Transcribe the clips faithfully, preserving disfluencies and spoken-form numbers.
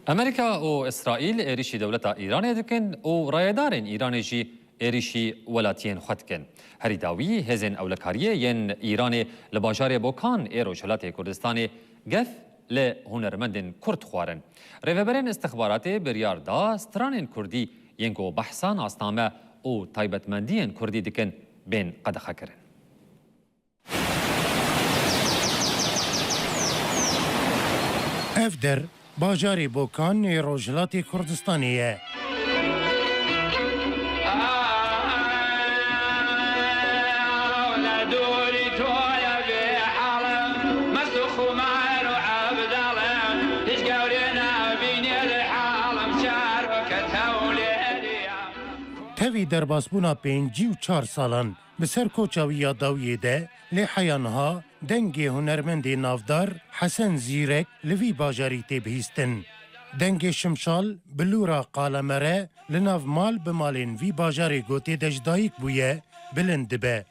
Amerîka û Îsraîl êrîşî dewleta Îranê dikin û rayedarên Îranê jî êrîşî welatiyên xwe dikin. Herî dawî hêzên ewlekariyê yên Îranê li bajarê Bokan ê Rojhilatê Kurdistanê gef li hunermendên Kurd xwarin. Rêveberên istixbaratê biryar da stranên Kurdî yên ku behsa nasname û taybetmendiyên Kurdî dikin bên qedexekirin. Ev der bajarê Bokan ê Rojhilatê Kurdistanê ye. Tevî derbasbûna pêncî û çar salan. Bi ser koça wî ya dawiyê de, lê heya niha dengê hunermendê navdar Hesen Zîrek li vî bajarî tê bihîstin. Dengê şimşal, bilûra qalemere li nav mal bi malên vî bajarê ku tê de ji dayik bûye, bilind dibe.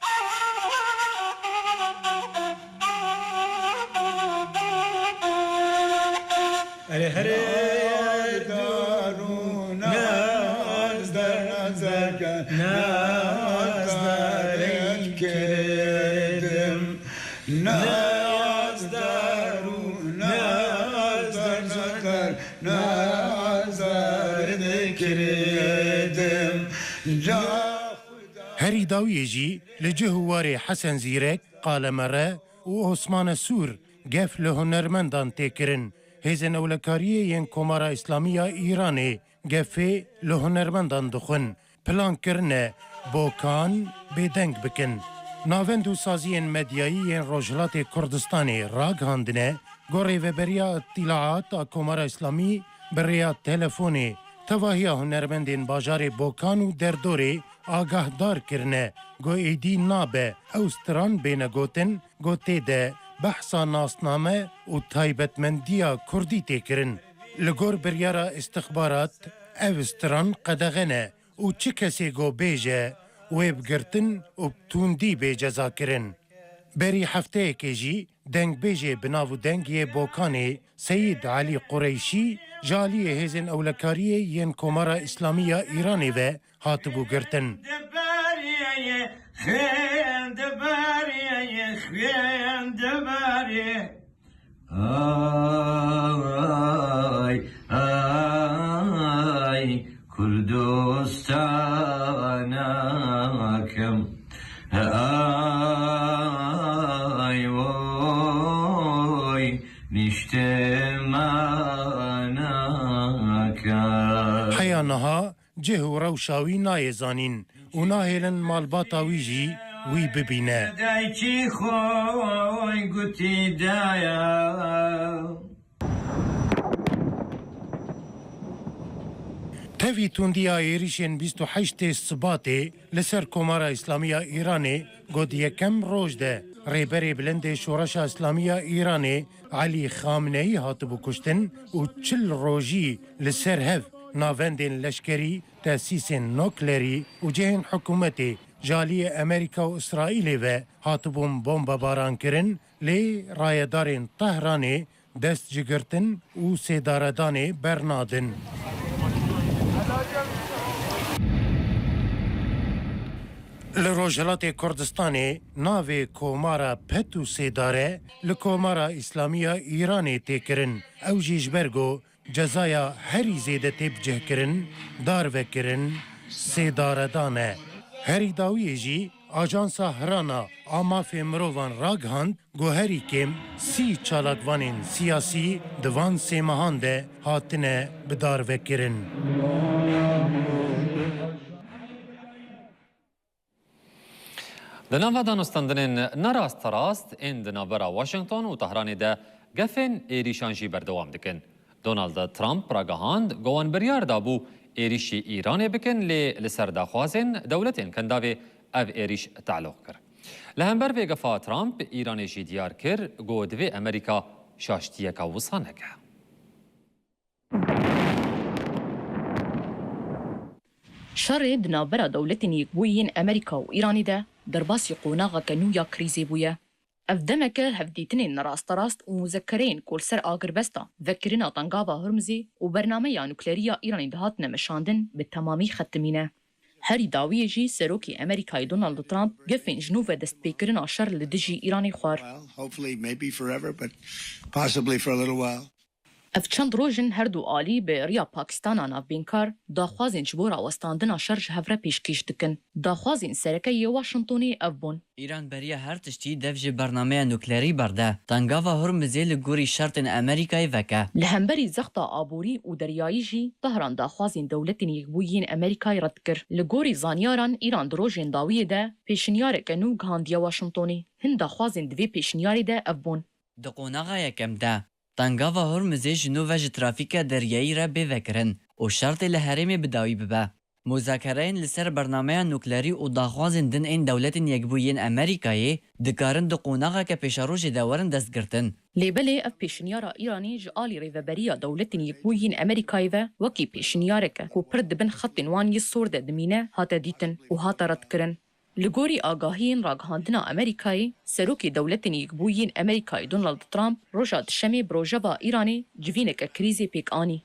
Erê herê Nazdar û nazdar, nazdar ey kirdim. Nazdar û nazdar, nazdar ey kirdim. Herî dawiyê jî li cih û warê Hesen Zîrek, Qalemere û Osmane Sûr gef li hunermendan tê kirin. Hêzên ewlekariyê yên Komara Îslamî ya Îranê gefê li hunermendan dixwin. Plan kirine Bokan bêdeng bikin. Navend û saziyên medyayî yên Rojhilatê Kurdistanê ragihandine ku Rêveberiya Îtîlaat a Komara Îslamî bi rêya telefonê tevahiya hunermendên bajarê Bokan û derdorê agahdar kirine ku êdî nabe ew stran bêne gotin ku tê de behsa nasname û taybetmendiya Kurdî tê kirin. Li gor biryara îstixbarat, ev stran qedexe ne û çi kesê ku bêje, wê bi girtin û bi tundî bê cezakirin. Berî hefteyekê jî dengbêjê bi nav û deng yê Bokanê Seyîd Elî Qureyşî ji aliyê hêzên ewlekariyê yên Komara Îslamî ya Îranê ve hatibû girtin. Ay, ay, Kurdistana kem. Ay, oy, niştimana kem. Heya niha cih û rewşa wî nayê zanîn û nahêlin malbata wî jî wî bibîne. Dayikî xwe gotî daya. Tevî tundiya êrîşên bîst û heştê Sibatê li ser Komara Îslamî ya Îranê ku di yekem roj de Rêberê Bilind ê Şoreşa Îslamî ya Îranê Elî Xamneyî hatibû kuştin û çil rojî li ser hev navendên leşkerî, tesîsên nuklerî û cihên hikûmetê ji aliyê Amerîka û Îsraîlê ve hatibûn bombebaran kirin, lê rayedarên Tehranê dest ji girtin û sêdaredanê bernadin. Li Rojhilatê Kurdistanê navê Komara Pet û Sêdare li Komara Îslamî ya Îranê tê kirin. Ew jî ji ber ku cezaya herî zêde tê bicihkirin, darvekirin, sêdaredan e. Herî dawiyê jî Ajansa Hirana a Mafê Mirovan ragihand ku herî kêm sî çalakvanên siyasî di van sê mehan de hatine bidarvekirin. Di nava danûstandinên ne rasterast ên di navbera Washington û Tehranê de gefên êrîşan jî berdewam dikin. Donald Trump ragihand ku wan biryar dabû êrîşî Îranê bikin, lê li ser daxwazên dewletên Kendavê ev êrîş teloq kir. Li hember vê gefa Trump Îranê jî diyar kir ku divê Amerîka şaştiyeke wisa neke. Şerê di navbera Dewletên Yekbûyî yên Amerîka û Îranê de derbasî qonaxeke nû ya krîzê bûye. Ev demeke hevdîtinên nerasterast û muzekereyên ku li ser agirbesta vekirina Tengava Hormizê û bernameya nuklerî ya Îranê dihatine meşandin bi temamî xetimîne. Herî dawiyê jî Serokê Amerîkayê Donald Trump gefên ji nû ve destpêkirina şer li dijî Îranê xwar. Well, hopefully, maybe forever, but possibly for a little while. Ev çend roj in her du alî bi riya Pakistana navbênkar daxwazên ji bo rawestandina şer ji hev re pêşkêş dikin. Daxwazên sereke yê Washingtonê ev bûn. Îran beriya her tiştî dev ji bernameya nuklerî berde, Tengava Hormizê li gorî şertên Amerîkayê veke. Li hemberî zexta aborî û deryayî jî Tehran daxwazên Dewletên Yekbûyî yên Amerîkayê red kir. Li gorî zanyaran, Îran di rojên dawiyê de pêşinyareke nû gihandiye Washingtonê. Hin daxwazên di vê pêşinyarê de ev bûn. Di qonaxa yekem de, Tengava Hormizê ji nû ve ji trafîka deryayî re bê vekirin û şertê li herêmê bi dawî bibe. Muzakereyên li ser bernameya nuklerî û daxwazên din ên Dewletên Yekbûyî yên Amerîkayê dikarin di qonaxeke pêşerojê de werin destgirtin. Lê belê ev pêşinyara Îranê ji alî Rêveberiya Dewletên Yekbûyî yên Amerîkayê ve wekî pêşinyareke ku pir di bin xetên wan yê sor de dimîne hate dîtin û hate redkirin. Li gorî agahiyên ragihandina Amerîkayê, Serokê Dewletên Yekbûyî yên Amerîkayê Donald Trump roja Dişemê bi rojeva Îranê civîneke krîzê pêk anî.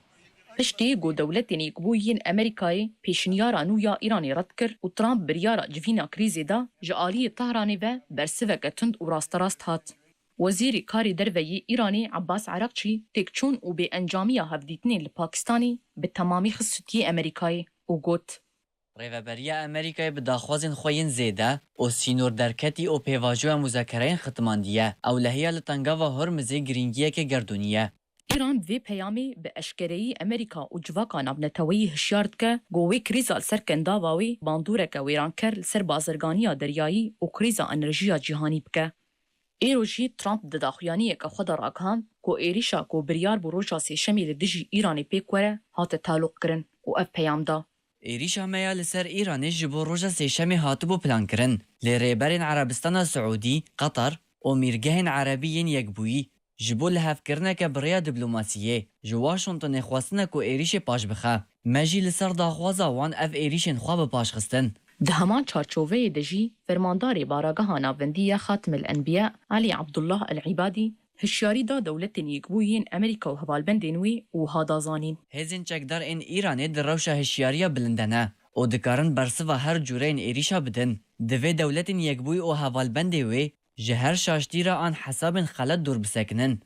Piştî ku Dewletên Yekbûyî yên Amerîkayê pêşinyara nû ya Îranê red kir û Trump biryara civîna krîzê da, ji aliyê Tehranê ve bersiveke tund û rasterast hat. Wezîrê Karê Derve yê Îranê Abbas Erakçî têkçûn û bêencamiya hevdîtinên li Pakistanê bi temamî xist sûtiyê Amerîkayê û got, Rêveberiya Amerîkayê bi daxwazên xwe yên zêde û sînorderketî û pêvajoya muzakereyên xitimandiye. Ewlehiya li Tengava Hormizê girîngiyeke gerdûnî ye. Îran bi vê peyamê bi eşkereyî Amerîka û civaka navneteweyî hişyar dike ku wê krîza li ser kendava wê bandoreke wêranker li ser bazirganiya deryayî û krîza enerjiya cîhanî bike. Îro jî Trump di daxuyaniyeke xwe de ragihand ku êrîşa ku biryar bû roja Sêşemê li dijî Îranê pêk were, hate taloqkirin û ev peyam da. Êrîşa me ya li ser Îranê ji bo roja Sêşemê hatibû plankirin, lê rêberên Erebistana Siûdî, Qatar û mîrgehên Erebî yên Yekbûyî ji bo lihevkirineke bi rêya diplomasiyê ji Washingtonê xwestine ku êrîşê paş bixe. Me jî li ser daxwaza wan ev êrîşên xwe bi paş xistin. Di heman çarçoveyê de jî Fermandarê Barageha Navendî ya Xatim el Enbiya Elî Abdullah El Îbadî hişyarî da Dewletên Yekbûyî yên Amerîka û hevalbendên wê û wiha da zanîn. Hêzên çekdar ên Îranê di rewşa hişyariya bilind de ne û dikarin bersiva her cûreyên êrîşa bidin. Divê Dewletên Yekbûyî û hevalbendê wê ji her şaştî re an hesabên xelet dûr bisekinin.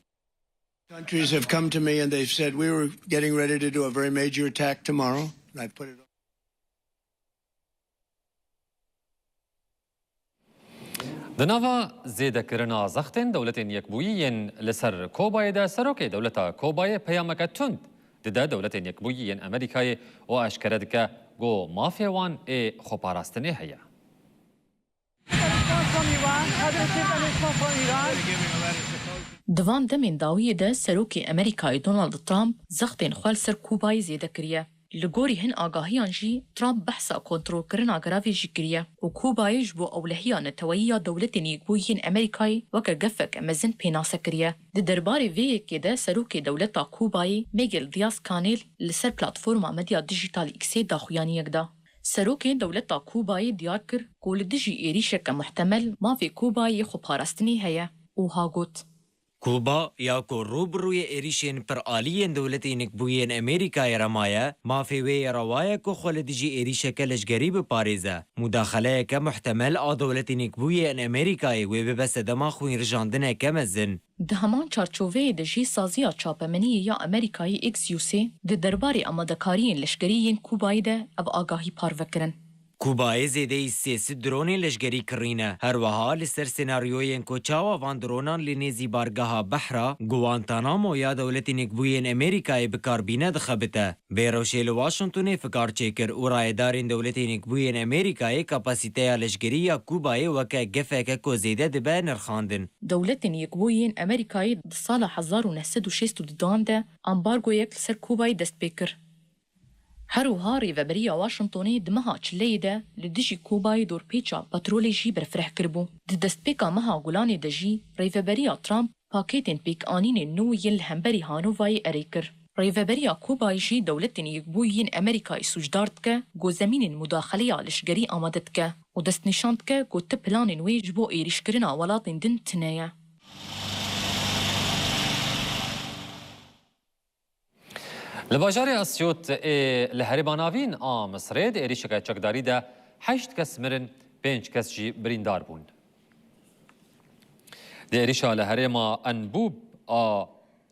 Countries have come to me and they've said, "We were getting ready to do a very major attack tomorrow." And I've put it Di nava zêdekirina zextên Dewletên Yekbûyî yên li ser Kobayê de Serokê Dewleta Kobayê peyameke tund dide Dewletên Yekbûyî yên Amerîkayê û eşkere dike ku mafê wan ê xweparastinê heye. Di van demên dawiyê de Serokê Amerîkayê Donald Trump zextên xwe li ser Kubayê zêde kiriye. Li gorî hin agahiyan jî Trump behsa kontrolkirina giravê jî kiriye û Kubayê ji bo ewlehiya neteweyî ya Dewletên Yekbûyî yên Amerîkayê weke gefeke mezin pênase kiriye. Di derbarê vê yekê de Serokê Dewleta Kubayê Miguel Diaz-Canel li ser platforma medya dijîtal X-ê daxuyaniyek da. Serokê Dewleta Kubayê diyar kir ku li dijî êrîşeke muhtemel mafê Kubayê yê xweparastinê heye û ha got, Kuba ya ku rû bi rûyê êrîşên piralî yên Dewletên Yekbûyî yên Amerîkayê re maye, mafê wê yê rewa ye ku xwe li dijî êrîşeke leşgerî biparêze. Mudaxeleyeke muhtemel a Dewletên Yekbûyî yên Amerîkayê wê bibe sedema xwînrijandineke mezin. Di heman çarçoveyê de jî saziya çapemeniyê ya Amerîkayê Axios-ê di derbarê amadekariyên leşkerî yên Kubayê de ev agahî parve kirin. Kubayê zêdeyî sê sed dronên leşgerî kirîne. Her wiha li ser senaryoyên ku çawa van dronan li nêzî bargeha behra Guantanamo ya Dewletên Yekbûyî yên Amerîkayê bi kar bîne dixebite. Vê rewşê li Washingtonê fikar çêkir û rayedarên Dewletên Yekbûyî yên Amerîkayê kapasîteya leşgerî ya Kubayê weke gefeke ku zêde dibe nirxandin. Dewletên Yekbûyî yên Amerîkayê di sala hezar û neh sed û şêst û duan de ambargoyek li ser Kubayê dest pê kir. Her wiha Rêveberiya Washingtonê di meha çileyê de li dijî Kubayê dorpêça petrolê jî berfireh kiribû. Di destpêka meha Gulanê de jî Rêveberiya Trump pakêtên pêkanînên nû yên li hemberî Hanovayê erê kir. Rêveberiya Kubayê jî Dewletên Yekbûyî yên Amerîkayê sûcdar dike ku zemînên mudaxeleya leşgerî amade dike. û destnîşan dike ku ti planên wê ji bo êrîşkirina welatên din tune ye. Li bajarê Asyût ê li herêma navîn a Misirê di êrîşeke çekdarî de heşt kes mirin, pênc kes jî birîndar bûn. Di êrîşa li herêma Enbûb a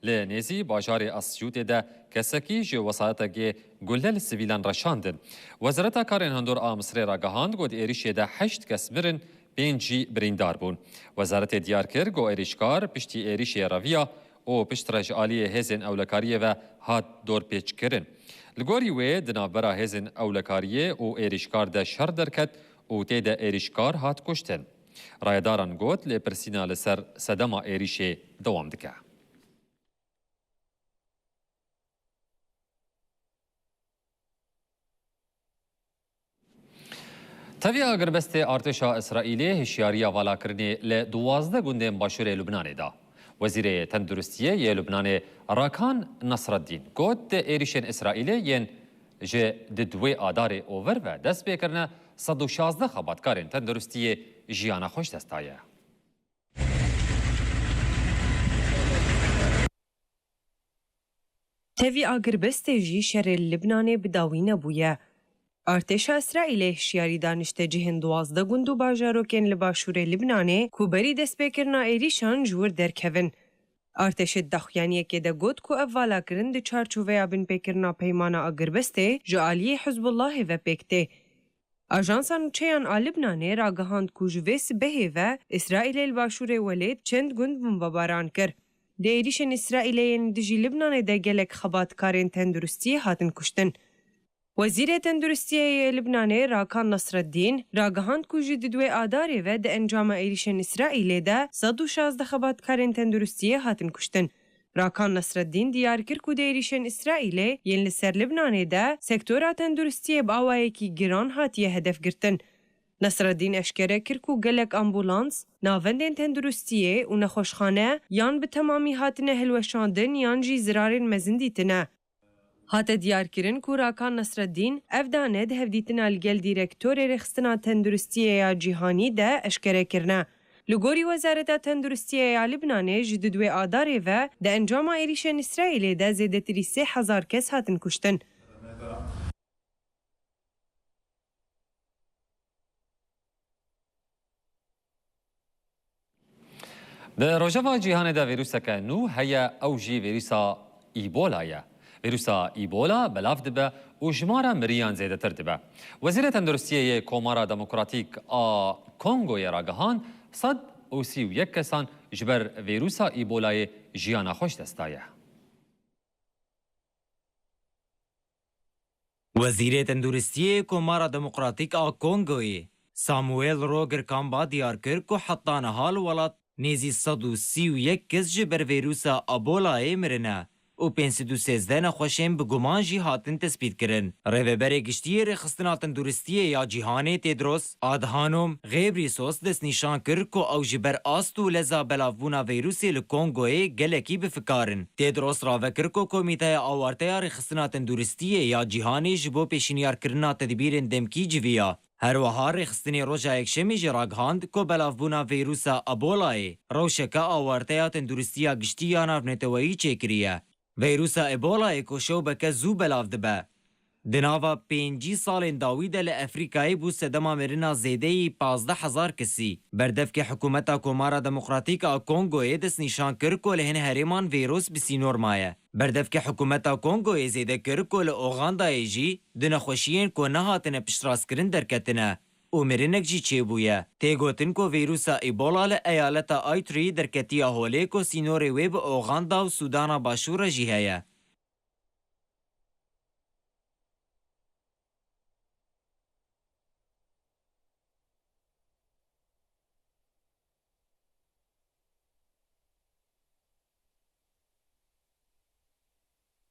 li nêzî bajarê Asyûtê de kesekî ji wesayetekê gule li sivîlan reşandin. Wezareta Karên Hundûr a Misirê ragihand ku di êrîşê de heşt kes mirin, pênc jî birîndar bûn. Wezaretê diyar kir ku êrîşkar piştî êrîşê reviya û piştre ji aliyê hêzên ewlekariyê ve hat dorpêçkirin. Li gorî wê di navbera hêzên ewlekariyê û êrîşkar de şer derket û tê de êrîşkar hat kuştin. Rayedaran got, lêpirsîna li ser sedema êrîşê dewam dike. Tevî agirbestê artêşa Îsraîlê hişyariya valakirinê li duwazdeh gundên başûrê Lubnanê da. Wezîrê Tenduristiyê yê Lubnanê Rakan Nasreddîn got, êrîşên Îsraîlê yên ji di duwê Adarê û vir ve dest pê kirine, sed û şazdeh xebatkarên tenduristiyê jiyana xwe ji dest daye. Tevî agirbestê jî şerê li Libnanê bi dawî nebûye. Artêşa Îsraîlê hişyarî da niştecihên duwazdeh gund û bajarokên li başûrê Libnanê ku berî destpêkirina êrîşan ji wir derkevin. Artêşê di daxuyaniyekê de got ku ev valakirin di çarçoveya binpêkirina peymana agirbestê ji aliyê Hizbullahê ve pêk tê. Ajansa nûçeyan a Libnanê ragihand ku ji vê sibehê ve Îsraîlê li başûrê welêt çend gund bombebaran kir. Di êrîşên Îsraîlê yên li dijî Libnanê de gelek xebatkarên tenduristiyê hatin kuştin. Wezîrê Tenduristiyê yê Libnanê Rakan Nasreddîn ragihand ku ji di duwê Adarê ve di encama êrîşên Îsraîlê de sed û şazdeh xebatkarên tenduristiyê hatin kuştin. Rakan Nasreddîn diyar kir ku di êrîşên Îsraîlê yên li ser Libnanê de sektora tenduristiyê bi awayekî giran hatiye hedef girtin. Nasreddîn eşkere kir ku gelek ambulans, navendên tenduristiyê û nexweşxane yan bi temamî hatine hilweşandin yan jî zirarên mezin dîtine. Hate diyarkirin ku Rakan Nasreddîn ev dane di hevdîtina li gel dîrektorê Rêxistina Tenduristiyê ya Cîhanî de eşkere kirine. Li gorî Wezareta Tenduristiyê ya Libnanê ji di duwê Adarê ve di encama êrîşên Îsraîlê de zêdetirî sê hezar kes hatin kuştin. Di rojeva cîhanê de vîruseke nû heye, ew jî vîrusa Îbola ye. Vîrusa Îbola belav dibe û jimara miriyan zêdetir dibe. Wezîrê Tenduristiyê yê Komara Demokratîk a Kongoyê ragihand, sed û sî û yek kesan ji ber vîrusa Îbolayê jiyana xwe ji dest daye. Wezîrê Tenduristiyê Komara Demokratîk a Kongoyê, Samuel Roger Kamba diyar kir ku heta niha li welat nêzî sed û sî û yek kes ji ber vîrusa Ebolayê mirine û pênc sed û sêzdeh nexweşên bi guman jî hatin tespîtkirin. Rêveberê Giştî yê Rêxistina Tenduristiyê ya Cîhanê Tedros Adhanom Ghebreyesus destnîşan kir ku ew ji ber ast û leza belavbûna vîrusê li Kongoyê gelekî bi fikar in. Tedros rave kir ku Komîteya Awarteya Rêxistina Tenduristiyê ya Cîhanê ji bo pêşniyarkirina tedbîrên demkî civiya. Her wiha rêxistinê roja Yekşemê jî ragihand ku belavbûna vîrusa Ebolayê rewşeke Awarteya Tenduristiya Giştî ya Navneteweyî çêkiriye. Vîrusa Ebolayê ku şewbeke zû belav dibe, di nava pêncî salên dawî de li Efrîkayê bû sedema mirina zêdeyî pazdeh hezar kesî. Berdevkê Hikûmeta Komara Demokratîk a Kongoyê destnîşan kir ku li hin herêman vîrus bi sînor maye. Berdevkê Hikûmeta Kongoyê zêde kir ku li Ogandayê jî du nexweşiyên ku nehatine piştrastkirin derketine û mirinek jî çêbûye. Tê gotin ku vîrusa Ebola li eyaleta Ituri derketiya holê ku sînorê wê bi Oganda û Sûdana Başûr re jî heye.